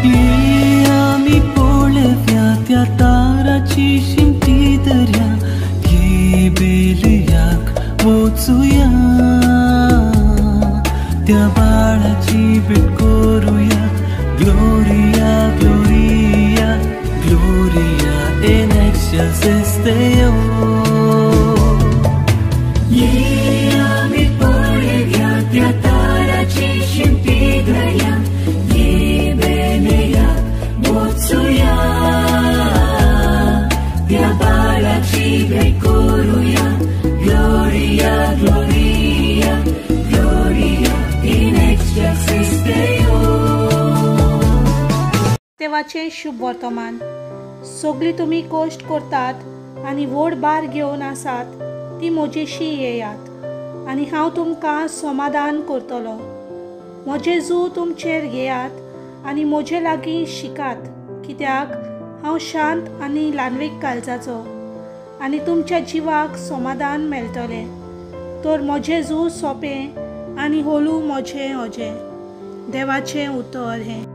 ये आमी पळोवया त्या ताराची शिमटी दर्या, ये बेलयाक वचुया, त्या बाळाची भेट करुया. Gloria, Gloria, Gloria in excelsis Deo. ये आमी पळोवया त्या ताराची शिमटी दर्या, ये बेलयाक वचुया, त्या बाळाची भेट करुया. Gloria, Gloria, Gloria in excelsis Deo. देवाचें शुभ वर्तमान. सगळीं तुमी कश्ट करतात आनी व्हड भार घेवन आसात ती म्हजेशी येयात आनी हांव तुमकां समाधान करतलो. म्हजें जू तुमचेर घेयात आनी म्हजे लागीं शिकात, कित्याक हांव शांत आनी ल्हानवीक काळजाचो आनी तुमच्या जिवाक समाधान मेळटलें. तर म्हजें जू सोंपें आनी होलू म्हजें अजें. देवाचें उतर हें.